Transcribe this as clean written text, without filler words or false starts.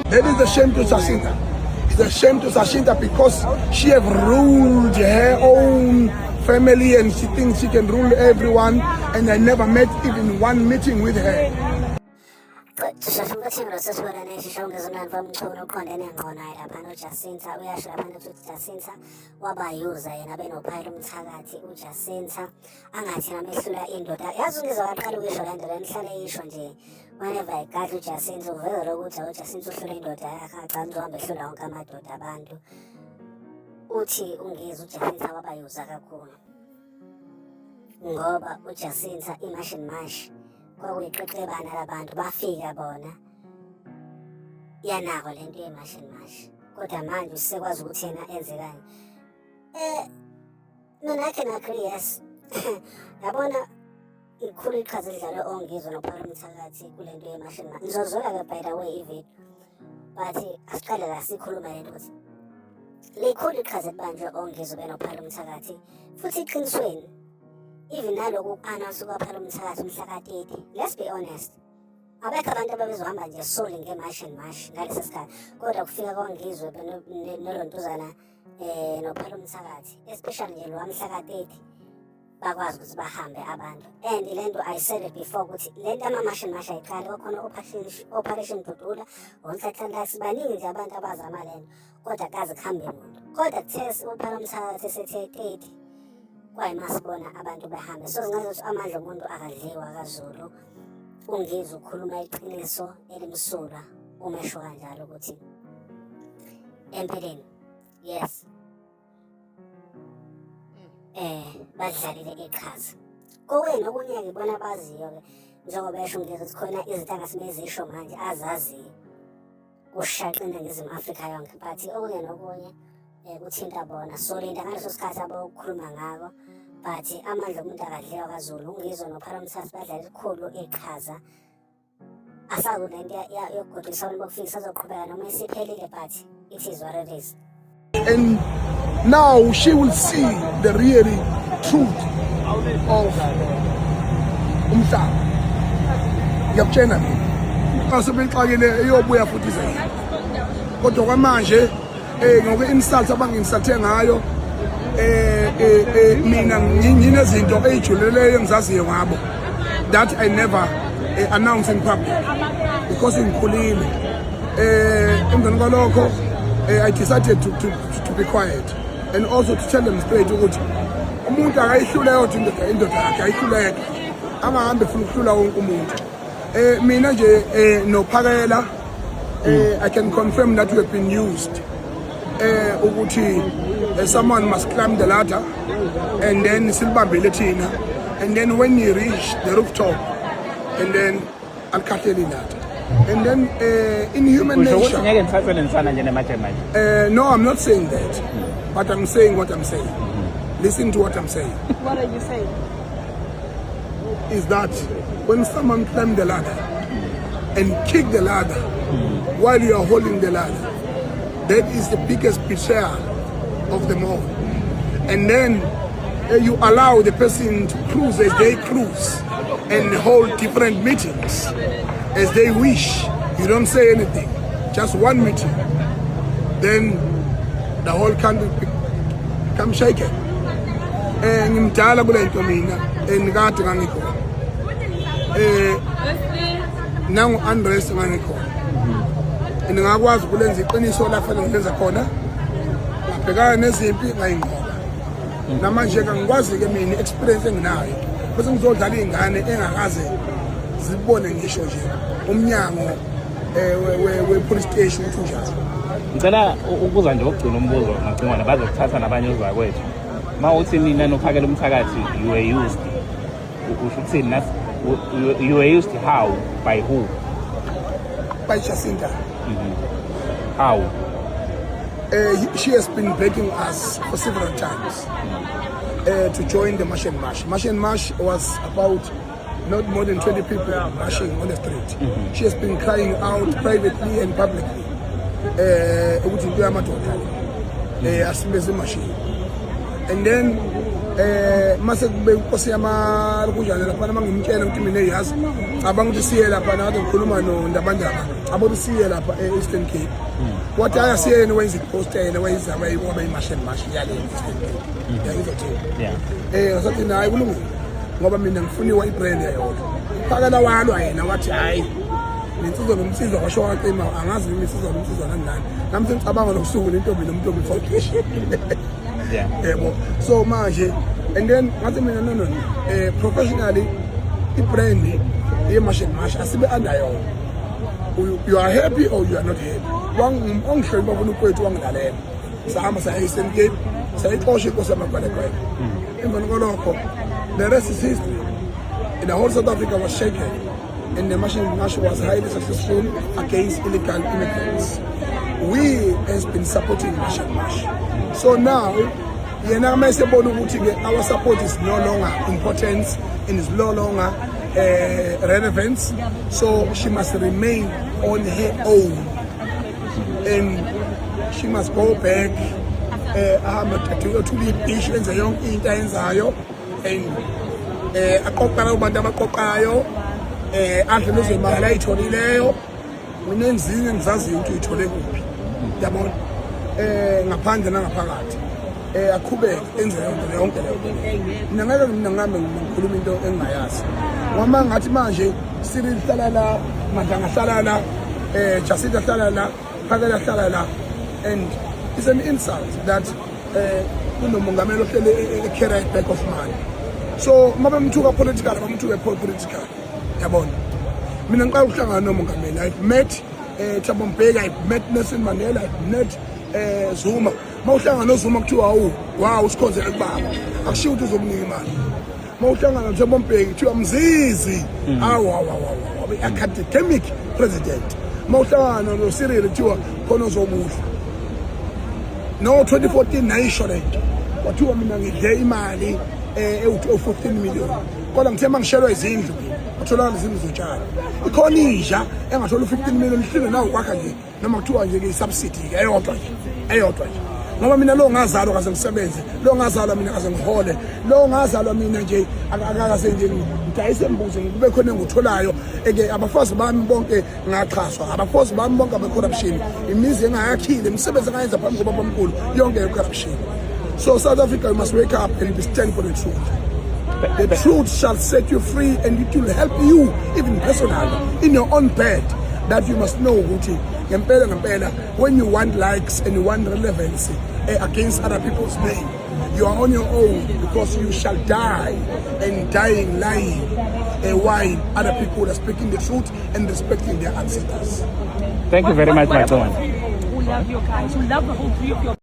That is a shame to Jacinta. It's a shame to Jacinta because she have ruled her own family and she thinks she can rule everyone, and I never met even one meeting with her. Shasha umcathingo sesibona neshisho ngezomlando womchunu uqondene ngqo naye laphana uJacinta. Uyasho laphana ukuthi uJacinta wabayuza yena benophayela umthakathi uJacinta angathi namehlula indoda. Yazi ungizwa kaqala ukusho le nto le nihlale isho nje whenever igadla uJacinta, uveza lokuthi uJacinta uhlula indoda yakhe, agcina uhambe ehlula wonke amadoda abantu. Uthi ungizwa uJacinta wabayuza kakhulu ngoba uJacinta iMarch and March kwakuyiqeqebana labantu bafika bona yanako lento yeMarch and March, kodwa manje usekwazi ukuthi yena enze kanye. Mina I can agree, yes. Yabona, ikhulu iqhaza elidlalwe ongizwe nophakela umthakathi kule nto yeMarch and March. Ngizozola-ke, by the way, ividiyo, but asiqale la sikhulume lento ukuthi likhulu iqhaza elibanjwe ongizwe benophakela umthakathi. Futhi eqinisweni, even naloku ku-announce kwaphela umthakathi umhla ka-30, let's be honest, abekho abantu ababezohamba nje solely nge-March and March ngalesi sikhathi, kodwa kufika kwangizwe nolontuzana nophela umthakathi, especially nje lo wamhla ka-30, bakwazi ukuthi bahambe abantu. And le nto, I said it before ukuthi le nto ama-March and March ayiqali, kwakhona Operation Dudula, onhlanhlantax, baningi nje abantu abazama le nto, kodwa kaze kuhambe muntu. Kodwa kuthe uphela umthakathi esethe 30, kwayima sibona abantu behambe. So singazi ukuthi amandla omuntu akadliwa kaZulu. Ungizwe ukhuluma iqiniso elimsulwa uma esho kanjalo ukuthi empeleni, yes, badlalile iqhaza. Kokwena okunye ngibona baziyo ke, njengoba esho ngeke ukuthi khona izinto angasimezisho manje azaziyo kushaqe iNingizimu Afrika yonke, but okunye nokunye kuthinta bona. So linda ngaleso sikhathi abokukhuluma ngako. But amandla omuntu akadliwa kaZulu. Ungizwe nophara umthathu badlala elikhulu iqhaza. Asazi lento yokugodukisa abantu bokufika isazoqhubeka noma isiphelile, but it is what it is. And now she will see the really truth of umhlaba. Ngiyakutshena mina, xa sebexakile iyobuya futhi ize, kodwa kwamanje ngokwe-insult abangi-insulte ngayo, mina nginezinto ey'juleleyo engizaziyo ngabo that I never announce in public because ngikhulile. Emveni kwalokho I decided to be quiet and also to tell them straight ukuthi umuntu akayihlule yodwa indoda, indoda yakhe ayihlule yedwa, angahambi efuna ukuhlula wonke umuntu. Mina nje nophakela, I can confirm that we have been used ukuthi someone must climb the ladder and then silibambile thina, and then when you reach the rooftop and then alikhahleli ladder and then in human Usho ukuthi nature. Ngeke nisasebenzisana nje neMarch and March? No, I'm not saying that, but I'm saying what I'm saying. Listen to what I'm saying. What are you saying? Is that when someone climb the ladder and kick the ladder while you are holding the ladder, that is the biggest betrayal of them all. And then you allow the person to cruise as they cruise and hold different meetings as they wish. You don't say anything, just one meeting. Then the whole country become shaken. Ngimdala kule nto mina and kade ngangikhona. Nangu Andres ngangikhona. And ngakwazi ukulenza iqiniso la fanele ngilenza khona. Ngabhekana nezimpi, ngayinqoba. Namanje ke ngikwazi ke mina experience enginayo. Bese ngizodlala izingane engakaze zibone ngisho nje umnyango we police station ukuthi unjani. Ngicela ukubuza nje ukugcina umbuzo, Macingwane, bazokuthatha nabanye ozakwethu. Ma uthi nina nophakela umthakathi you were used, usho ukuthini? You were used how, by who? By Jacinta. How? She has been begging us for several times to join the March and March. March and March was about not more than 20 people marching on the street. She has been crying out privately and publicly ukuthi into yamadoda le. Asibe zimashini and then mase kube inkosi yama kunjani lapha, mangimtshela ukuthi mina, yazi, cabanga ukuthi siye lapha kade ngikhuluma noNdabandaba, cabanga ukuthi siye lapha e-Eastern Cape. Wathi aya siyeni, wenza iposter yena, wayenza waba i-March and March yale Eastern Cape, yangizwa. Yeah. Ngasathi naye kulungile ngoba mina ngifuniwa ibrand yayodwa. Phakela walwa yena, wathi hayi, nensizwa nomsizwa, washo wacima, angazi noma insizwa nomsizwa nani nani. Nami sengicabanga nokusungula intombi nomntombi foundation. Yebo, so manje and then ngathi mina, no, no, no, professionally ibrand ye-March and March asibe under yona. You are happy or you are not happy. Wangihlonipha bona ukwethu, wangilalela, sahamba saya e-Eastern Cape, sayixosha inkosi yamagwelegwele. Emveni kwalokho the rest is history. The whole South Africa was shaken and the March and March was highly successful against illegal immigrants. We has been supporting March and March. So now yena uma esebona ukuthi-ke our support is no longer important and is no longer relevant, so she must remain on her own and she must go back, ahambe athule ibhishi, enze yonke into ayenzayo and aqoqa labo bantu abaqoqayo, adle lezo mali ayitholileyo. Mina enzinye engizaziyo ukuthi uyithole kuphi, yabona, ngaphandle nangaphakathi, aqhubeke enze yonke yonke leyo. Mina ngeke, mina ngihambe ngikhuluma into engingayazi ngoba ngathi manje Cyril hlala la, Madlanga hlala la, Jacinta hlala la, Phakela hlala la, and it's an insult that kunomongameli ohlele e-carry a bag of money. So uma bemthuka political, bamthuke political, yabona. Mina ngiqala ukuhlangana nomongameli. I've met Thabo Mbeki, I've met Nelson Mandela, I've met Zuma. Mawuhlangana noZuma kuthiwa, "Awu, wow, usikhonzele kubaba," akushiwo ukuthi uzokunika imali. Mawuhlangana noThabo Mbeki kuthiwa, "Mzizi, awu, awu, awu, awu, academic president." Mawuhlangana noCyril kuthiwa khona ozokudla. No 2014 nayisho lento, kwathiwa mina ngidle imali ewu 15 million, kodwa ngithe mangishelwa izindlu mina watholakala izindlu zotshani. Ikhona inja engathola u-15 million ihlile nawo kwakha nje, noma kuthiwa nje ke-subsidy eyodwa nje, eyodwa nje, ngoba mina lo ngazalwa kaze ngisebenze, lo ngazalwa mina kaze ngihole, lo ngazalwa mina nje akakaze nje ngidayise mbuzi kube khona engikutholayo. Eke abafazi bami bonke ngaxhaswa, abafazi bami bonke abe-corruption, imizi engayakhile, imisebenzi engayenza phambi kobabamkhulu yonke ye-corruption. So South Africa, you must wake up and be stand for the truth. The truth shall set you free and it will help you even personally in your own bed, that you must know ukuthi ngempela ngempela when you want likes and you want relevancy against other people's name, you are on your own, because you shall die and dying lying, while other people are speaking the truth and respecting their ancestors. Thank you very much, What Macingwane. about people who love your guys, who love the whole three of your